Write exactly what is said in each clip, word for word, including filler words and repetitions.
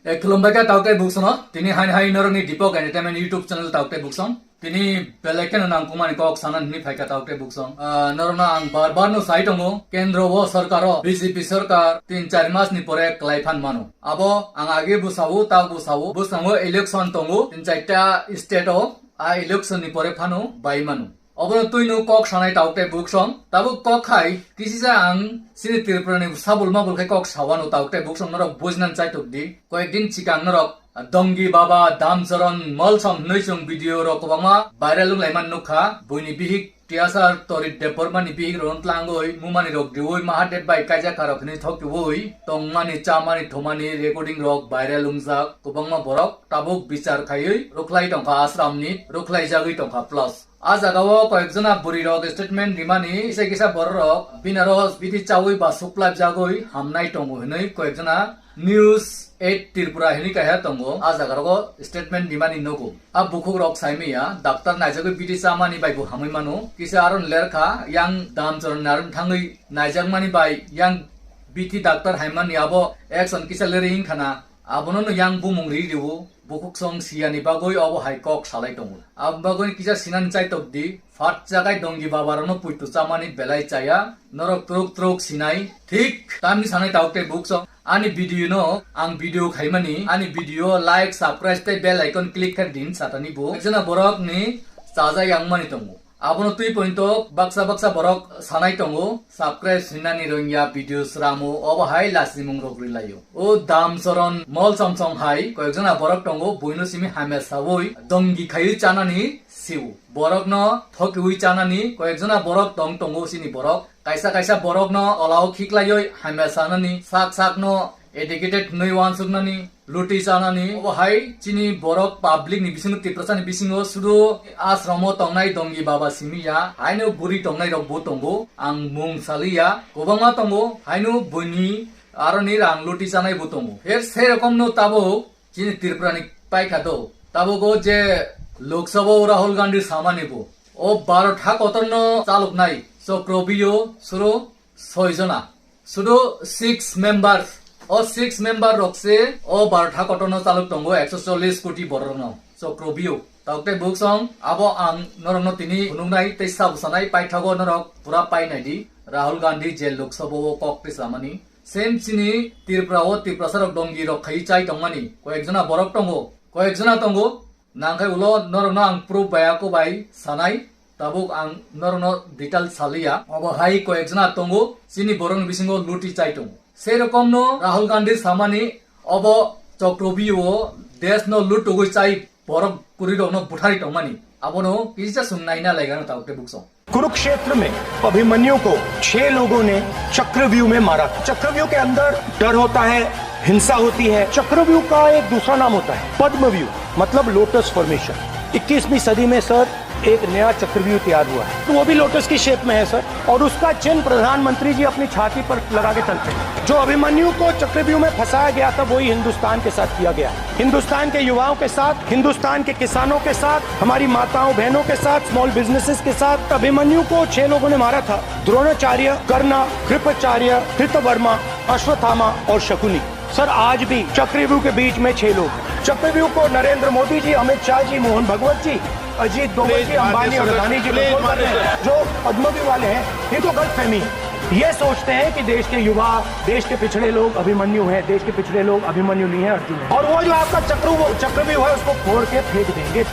E, khulumbai kha tauk tei buksong no. Tini hain hain norokni Deepak Entertainment YouTube channel tauk tei buksong. Tini belai kheno nangkukmani kok sana hwnwi phaikha tauk tei buksong. Ah, norokno ang bar bar no sai tongo, kendro o sorkar o, B J P sorkar tin char mas ni pore kwlai phan mano. Abo ang age bo sao, tak bo sao, bwskango election tongo, tin chaita state o, a election ni pore phano bai mano. Obono twino kok sanai tauk tei buksong, tabuk kok khai kisisa ang chini Tripura ni sabul mabul khai kok sawano tauk tei buksong norok bujinani chaitok di. Koyek din chikang norok Dongi Baba Damcharan Molsom hwnwi chwng video rok kwbangma viral wnglaimani nukha. Buini bihik T S R Torit Debbarma ni bihik rokno tlangwi mumani rok riwi Mahadev bai kaijak kha rok hwnwi thokiwi tongmani chamani thumani recording rok viral wngjak. Kwbangma borok tabuk bichar khaiwi rwkhlai tongkha ashram ni, rwkhlai jagwi tongkha plus. A jaga o koyek jona bwrwi rok statement rimani, kisa kisa borok rok bini aro bidi chawi ba suklai jagwi hamnai tongo hwnwi koyek jona News eight Tripura hwnwi kaisa tongo, a jaga rogo statement rimani nogo. A bukhuk rok saimaya, doctor naijagwi bidi chamani bai bo hamwi mano. Kisa aro lerkha, yang Damcharan narwng thangwi naijakmani bai, yang bithi doctor haimani abo action kisa lerwi wngkhana, abono no yang bumung ri riwo, bukhuk song siyani bagwi obo hai kok salai tongo. Aboni bagwi kisa sinani chaitok di, phat chakai Dongi Baba rokno puitu chamani belai chaya, norok truk truk sinai, thik tamni sanai tauk tei buksong. Ani video no ang video khaimani, ani video like, subscribe tei bell icon click khe din satani bo. Ekjona borok ni chaja yang mani tongo. Abono twi pointo baksa baksa borok sanai tongo, subscribe sinani rwngya video sramo, obo hai lasimung rok rilaio. O Damcharan Molsom song hai koyekjona borok tongo, buino simi hamya sawi dongi khaiwi chanani siu. Borokno thokiwi chanani koyekjona borok tong tongo sini borok. Kaisa kaisa borokno olao khiklaioi hamya sanani, sak sakno educated hwnwi uansuknani, luti chanani. Obo hai chini borok public ni bisingo, Tiprasa ni bisingo sudu asromo tongnai dongi baba simi ya, haino buri tongnai rok bo tongo. Ang mung saliya, kwbangma tongo, haino buini aroni rang luti chanai bo tongo. Her sei rokomno tabuk chini Tripura ni paikha do. Tabuk o je Lok Sabha o Rahul Gandhi samani bo, o Bharat ha kotorno chaluknai Chakravyuh suro soi jona. Sudu six members. O six member rok se o Bharat ha kotorno chaluk tongo ekso chollish koti borokno. Chakravyuh. Tauk tei buksong abo ang norokno tini phunuknai tei sabo sanai paithago norok pura painai di. Rahul Gandhi je Lok Sabha o kok twi samani. Same chini Tripura o Tiprasa rok dongi rok khai chai tongmani. Koyek jona borok tongo. Koyek jona tongo. Nangkhe ulo norokno ang proof bai ako bai sanai. Tabuk ang norokno detail saliya. Obo hai koyek jona tongo. Chini borokni bisingo luti chai tongo. Sei rokomno Rahul Gandhi samani obo Chakravyuh o desh no lutugwi chai borok kwrwi rokno buthari tongmani. Abono kisa sung naina laigano tabuk tei buksong. Kurukshetra में अभिमन्यु को छह लोगों ने चक्रव्यूह में मारा था। चक्रव्यूह के अंदर डर होता है, हिंसा होती है। चक्रव्यूह का एक दूसरा नाम होता है पद्मव्यूह, मतलब लोटस फॉर्मेशन। इक्कीसवीं सदी में सर एक नया चक्रव्यूह तैयार हुआ है, तो वो भी लोटस की शेप में है सर, और उसका चिन्ह प्रधानमंत्री जी अपनी छाती पर लगा के चलते हैं। जो अभिमन्यु को चक्रव्यूह में फंसाया गया था, वही हिंदुस्तान के साथ किया गया। हिंदुस्तान के युवाओं के साथ, हिंदुस्तान के किसानों के साथ, हमारी माताओं बहनों के साथ, स्मॉल बिजनेसेस के साथ अभिमन्यु को छह लोगों ने मारा था। द्रोणाचार्य, कर्णा, कृपाचार्य, कृतवर्मा, अश्वत्थामा और शकुनी। सर, आज भी चक्रव्यूह के बीच में छह लोग हैं। चक्रव्यूह को नरेंद्र मोदी जी, अमित शाह जी, मोहन भगवत जी, अजीत डोभाल जी, अंबानी और अदानी जी कंट्रोल कर रहे हैं। जो पद्मव्यूह वाले हैं, इनको गलतफहमी है। ये सोचते हैं कि देश के युवा, देश के पिछड़े लोग अभिमन्यु हैं, देश के पिछड़े लोग अभिमन्यु नहीं है, अर्जुन है। और वो जो आपका चक्रव्यूह, चक्रव्यूह है, उसको फोड़ के फेंक देंगे।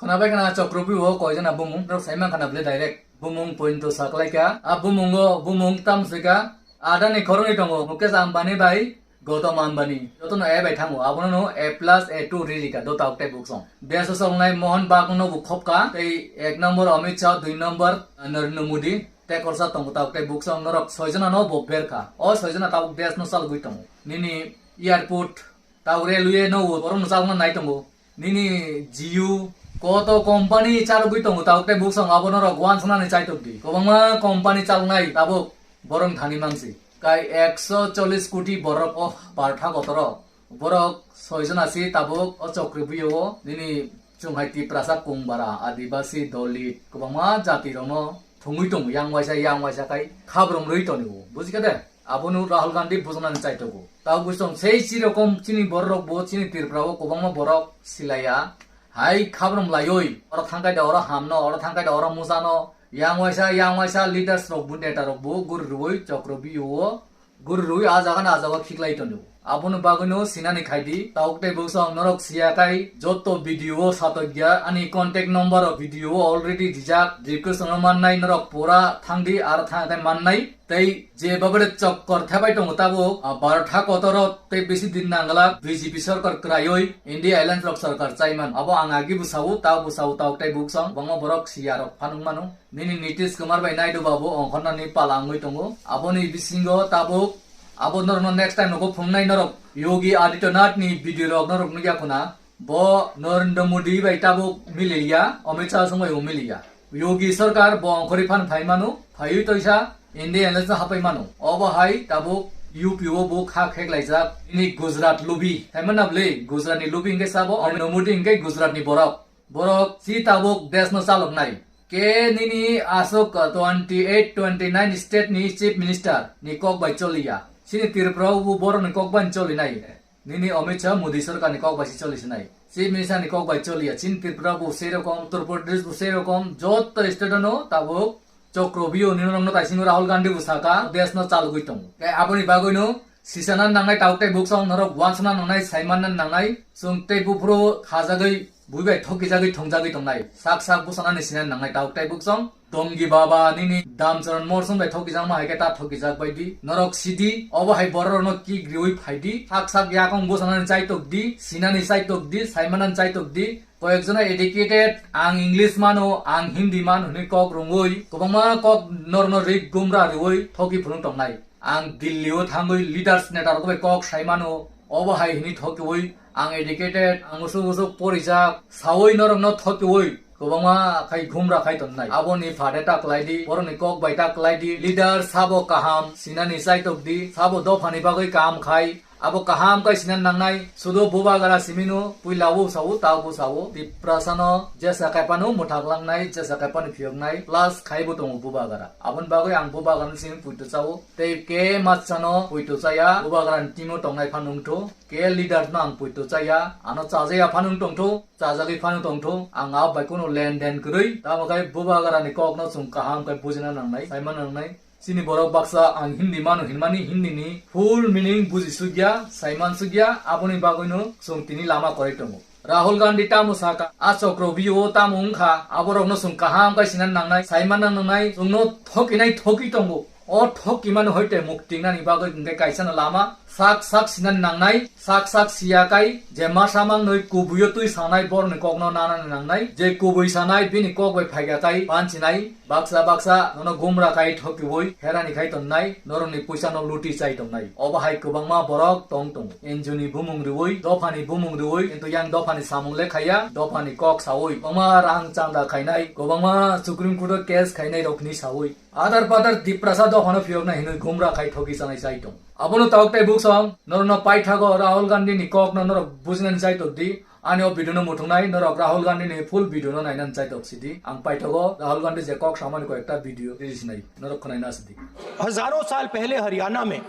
Khwnabai khwna Chakravyuh o koijana bumung, norok saimang khwna bwle direct. Bumung point o saklaikha. A bumungo, bumung tam swikha. Adani khoroknwi tongo, Mukesh Ambani bai Gautam Ambani. Jotono A bai thango, abono no A plus A two ririkha, do tabuk tei buksong. Desh o chalnai Mohan Bagh no bo khopkha, tei ek number Amit Shah, dui number Narendra Modi, tei korsa tongo tabuk tei buksong norok soijona no bo berkha. O soijona tabuk desh no chalgwi tongo. Nini airport, tabuk railway no bo borok no chalna nai tongo. Nini Jio, koto company chalogwi tongo, tabuk tei buksong abo norok uansuknani chaitok di. Kwbangma company chalnai tabuk borok thani mangsi. Kai ekso chollish koti borok o Bharat ha kotoro. Borok soijona si tabuk o Chakravyuh o nini chwng hai Tiprasa Kungbara, Adibasi, Dalit, kwbangma jati rokno thwngwi tongo, yang waisa, yang waisa kai khabrom rwi tongo. Bujikha de? Abono Rahul Gandhi bujnani chaitogo. Tabuk bwsong sei chirokom chini bororok bo chini Tripura o kwbangma borok silaiya. Hai khabrom laioi, oro thangkai da oro hamno, oro thangkai da oro mujano. Yang waisa, yang waisa leaders rok bo, neta rok bo guri rwui chokro biyo o guri rwui a jaga na a jaga khiklai tongo. Abono bagwino sinani khaidi, tabuk tei bwsong norok siya kai, joto video o satokya, ani contact number o video o already rijak, request no mannai norok pura thangdi, ar thang thang mannai, tei je babade chokkor thebai tongo tabuk, a, barotha kotoro tei bisi din nanglak B J P sorkar kwraioi India Alliance rok sorkar chaiman. Abo ang agi bwsao, ta bwsao tabuk tei bwsong, bangma borok siya rok phanung mano. Nini Nitish Kumar bai Naidu babu ongkhornani pala wngwi tongo. Aboni bisingo tabuk abo norokno next time nogo phunuknai norok. Yogi Adityanath ni video rok norok nukya khuna. Bo Narendra Modi bai tabuk miliya, Amit Shah songbai bo miliya. Yogi sarkar bo ongkhorwi phan phai mano, phaiwi toisa India election hapai mano. Obo hai tabuk U P o bo kha kheklaijak. Nini Gujarat lubi. Thaimana bwle Gujarat ni lubi hwnkhe sabo, Narendra Modi hwnkhe Gujarat ni borok. Borok si tabuk desh no chaloknai. Ke nini aswk twenty eight, twenty nine state ni chief minister ni kok bai choliya. Chini Tripura o bo borok ni kok bai cholinai. Nini Amit Shah Modi sarkar ni kok bai si choli sinai. Chief minister ni kok bai choliya. Chini Tripura bo sei rokom, Uttar Pradesh bo sei rokom, joto state no tabuk Chokrobiyo ni norokno taisingo Rahul Gandhi bo saka, desh no chalogwi tongo. Tei aboni bagwino sisana nangnai tabuk tei bukchong norok wansana nangnai, saimanna nangnai, chwng tei buphuru khajagwi, buibai thokijagwi thongjagwi tongnai. Sak sak bwsana ni sina nangnai tabuk tei bukchong. Dongi baba nini Damcharan Morson bai thokijakma hai khe ta thokijak bai di. Norok sidi, obo hai borok rokno kik riwi phai di. Sak sak yakong bwsana ni chaitok di, sinani chaitok di, saimanna ni chaitok di. Koyekjona educated, ang English mano, ang Hindi mano hinwi kok rwngwi, kwbangma kok norno rik gumra rwwi thoki phunuk tongnai. Ang Delhi o thangwi leaders neta rok bai kok sai mano, obo hai hinwi thokiwi, ang educated, ang usuk usuk porijak, sawi norokno thokiwi, kwbangma khai gumra khai tongnai. Aboni phade ta kwlai di, borokni kok bai ta kwlai di, leader sabo kaham, sinani chaitok di, sabo dophani bagwi kaham khai, Abo kaham khe sina nangnai, sudo bubagara simino, puila o sao, ta bo sao, Tiprasano, jesa kaipano mwthaklangnai, jesa kaipano phiyoknai, plus khaibo tongo bubagara. Aboni bagwi ang bubagarani simi puito chao, tei ke machano puito chaya, bubagarani timo tongnai phano wngtho, ke leader no ang puito chaya, ano chajaya phano wng tongtho, chajagwi phano tongtho, ang a bai kono lenden kwrwi, tamo khe bubagarani kokno chwng kaham khe bujina nangnai, saima nangnai. Chini borok baksa ang Hindi mano hinmani Hindi ni full meaning buji sugya, saiman sugya, aboni bagwino chwng tini lama kwrwi tongo. Rahul Gandhi tamo saka, a chokro biyo tamo wngkha, aborokno chwng kaham khe sinan nangnai, saiman nangnai, chwngno thokinai thoki tongo. O thoki mano hoite mukti nani bagwi hwnkhe kaisa no lama, sak sak sinan nangnai, sak sak siya kai, je masa mangnoi kubuyo twi sanai borokni kokno nanani nangnai, je kubui sanai bini kok bai phaikya kai panchinai, Baksa baksa nono gumra khai thokiwi herani khai tonnai, norokni puisa no luti chai tongnai. Obo hai kwbangma borok tong tongo. N G O ni bumung riwi, dophani bumung riwi, kintu yang dophani samung le khaiya, dophani kok sawi, kwbangma rang chanda khainai, kwbangma Supreme Court o case khainai rokni sawi. Adar padar Tiprasa dophano phiyokna hinwi gumra khai thoki chanai chai tong. Abono tabuk tai buksong, norokno paithago Rahul Gandhi ni kok no norok bujinani chai tong di. Ani o video no muthungnai norok Rahul Gandhi ni full video no nainani chaitok sidi. Ang paithago Rahul Gandhi je kok samani koyekta video release nai norok khwnaina sidi. हजारों साल पहले हरियाणा में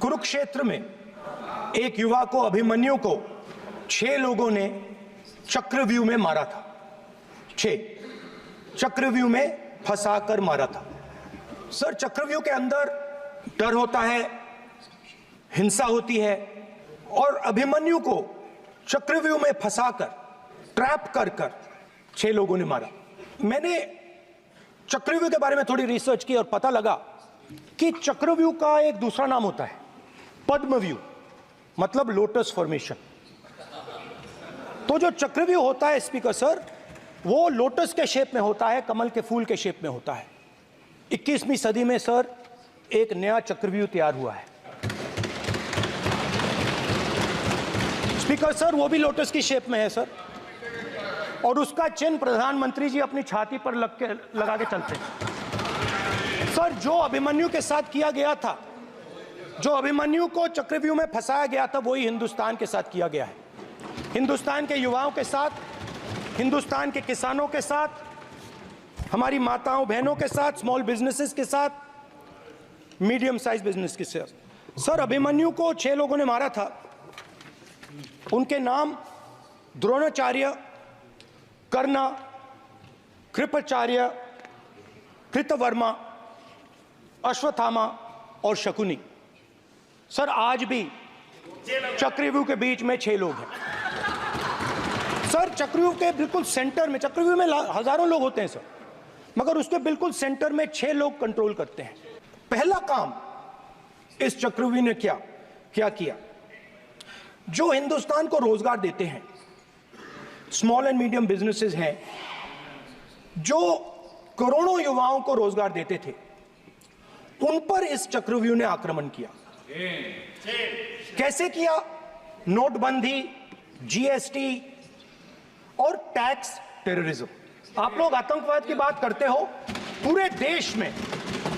कुरुक्षेत्र में एक युवा को, अभिमन्यु को, छह लोगों ने चक्रव्यूह में मारा था। छह, चक्रव्यूह में फंसा कर मारा था। सर, चक्रव्यूह के अंदर डर होता है, हिंसा होती है और अभिमन्यु को चक्रव्यूह में फंसाकर, ट्रैप कर कर छह लोगों ने मारा। मैंने चक्रव्यूह के बारे में थोड़ी रिसर्च की और पता लगा कि चक्रव्यूह का एक दूसरा नाम होता है, पद्मव्यूह, मतलब लोटस फॉर्मेशन। तो जो चक्रव्यूह होता है स्पीकर सर, वो लोटस के शेप में होता है, कमल के फूल के शेप में होता है। इक्कीसवीं सदी में सर, एक नया चक्रव्यूह तैयार हुआ है। स्पीकर सर, वो भी लोटस की शेप में है सर, और उसका चिन्ह प्रधानमंत्री जी अपनी छाती पर लग के, लगा के चलते हैं। सर, जो अभिमन्यु के साथ किया गया था, जो अभिमन्यु को चक्रव्यूह में फंसाया गया था, वही हिंदुस्तान के साथ किया गया है। हिंदुस्तान के युवाओं के साथ, हिंदुस्तान के किसानों के साथ, हमारी माताओं बहनों के साथ, स्मॉल बिजनेसेस के साथ, मीडियम साइज बिजनेस के सर। सर, अभिमन्यु को छह लोगों ने मारा था। उनके नाम द्रोणाचार्य, कर्णा, कृपाचार्य, कृतवर्मा, अश्वत्थामा और शकुनी। सर, आज भी चक्रव्यूह के बीच में छह लोग हैं। सर, चक्रव्यूह के बिल्कुल सेंटर में, चक्रव्यूह में ला- हजारों लोग होते हैं सर, मगर उसके बिल्कुल सेंटर में छह लोग कंट्रोल करते हैं। पहला काम इस चक्रव्यूह ने क्या क्या किया? जो हिंदुस्तान को रोजगार देते हैं, स्मॉल एंड मीडियम बिजनेसेस हैं, जो करोड़ों युवाओं को रोजगार देते थे, उन पर इस चक्रव्यूह ने आक्रमण किया। कैसे किया? नोटबंदी, जीएसटी और टैक्स टेररिज्म। आप लोग आतंकवाद की बात करते हो, पूरे देश में,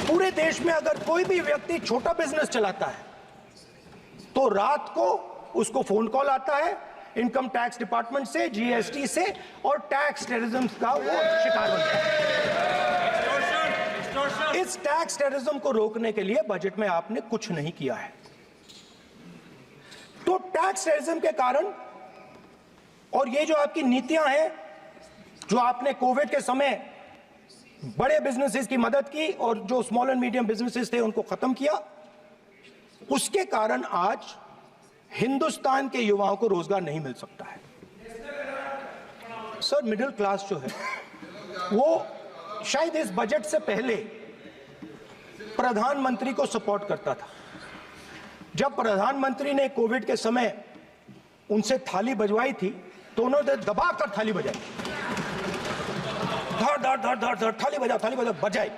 पूरे देश में अगर कोई भी व्यक्ति छोटा बिजनेस चलाता है, तो रात को उसको फोन कॉल आता है इनकम टैक्स डिपार्टमेंट से, जीएसटी से, और टैक्स टेररिज्म का वो शिकार बनता है। इस टैक्स टेररिज्म को रोकने के लिए बजट में आपने कुछ नहीं किया है। तो टैक्स टेररिज्म के कारण, और ये जो आपकी नीतियां हैं, जो आपने कोविड के समय बड़े बिजनेसेस की मदद की और जो स्मॉल एंड मीडियम बिजनेसेस थे, उनको खत्म किया, उसके कारण आज हिंदुस्तान के युवाओं को रोजगार नहीं मिल सकता है। सर, मिडिल क्लास जो है, वो शायद इस बजट से पहले प्रधानमंत्री को सपोर्ट करता था। जब प्रधानमंत्री ने कोविड के समय उनसे थाली बजवाई थी, तो उन्होंने दबा कर थाली बजाई। धड़ धड़ धड़ धड़ धड़, थाली बजाओ, थाली बजाओ, बजाई।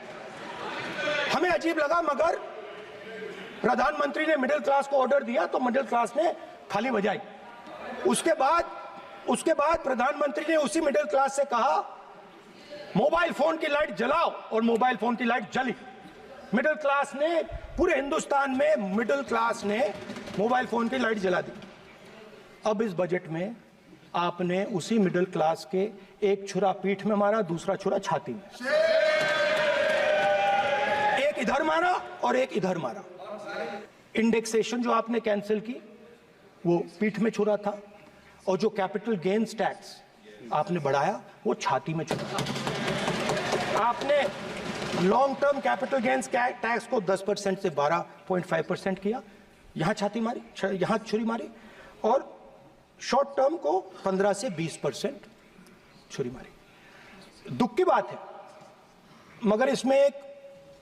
हमें अजीब लगा, मगर प्रधानमंत्री ने मिडिल क्लास को ऑर्डर दिया, तो मिडिल क्लास ने थाली बजाई। उसके बाद, उसके बाद प्रधानमंत्री ने उसी मिडिल क्लास से कहा, मोबाइल फोन की लाइट जलाओ, और मोबाइल फोन की लाइट जली। मिडिल क्लास ने, पूरे हिंदुस्तान में मिडिल क्लास ने मोबाइल फोन की लाइट जला दी। अब इस बजट में आपने उसी मिडिल क्लास के एक छुरा पीठ में मारा, दूसरा छुरा छाती में, एक इधर मारा और एक इधर मारा। इंडेक्सेशन जो आपने कैंसिल की, वो पीठ में छुरा था, और जो कैपिटल गेन्स टैक्स आपने बढ़ाया, वो छाती में छुरा था। आपने long term capital gains tax को दस परसेंट से बारह पॉइंट फ़ाइव परसेंट किया, यहाँ छाती मारी, छ- यहाँ छुरी मारी, और शॉर्ट टर्म को पन्द्रह से बीस परसेंट छुरी मारी। दुख की बात है, मगर इसमें एक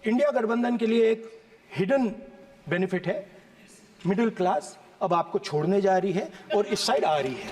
इंडिया गठबंधन के लिए एक हिडन बेनिफिट है। मिडिल क्लास अब आपको छोड़ने जा रही है और इस साइड आ रही है।